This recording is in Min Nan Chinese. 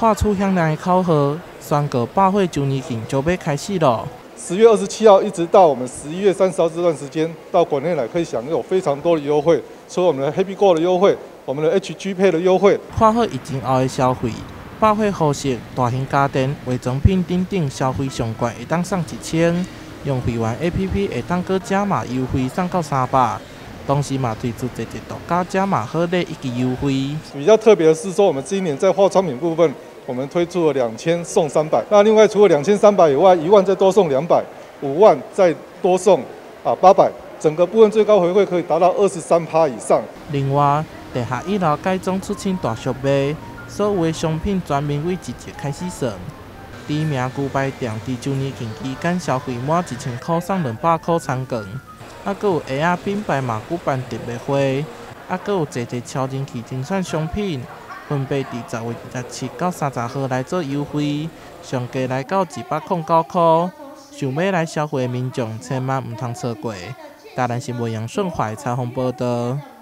喊出響亮的口號，宣告百貨週年慶就欲開始囉。10月27號一直到我們11月30號這段時間，到館內來可以享有非常多的優惠，除了我們的 Happy Go 的優惠，我們的 HG Pay 的優惠。看好疫情後的消費，百貨服飾、大型家電、化妝品等等消費上懸會當送1000，用會員 APP 會當閣加碼優惠送到300，同時嘛推出濟濟獨家加碼好禮以及優惠。比較特別的是說，我們今年在化妝品部分，我們推出了2000送300，那另外除了2300以外，1萬再多送200，5萬再多送800，整個部分最高回饋可以達到23趴以上。另外，地下一樓改裝出清大俗賣，所有的商品全面對一折開始算。知名牛排店佇週年慶期間消費滿1000箍送200箍餐券，猶閣有鞋仔品牌嘛舉辦特賣會，猶閣有濟濟超人氣精選商品。分別佇10月27到30號來做優惠，上低來到209箍。想欲來消費的民眾千萬毋通錯過。台南新聞楊順懷採訪報導。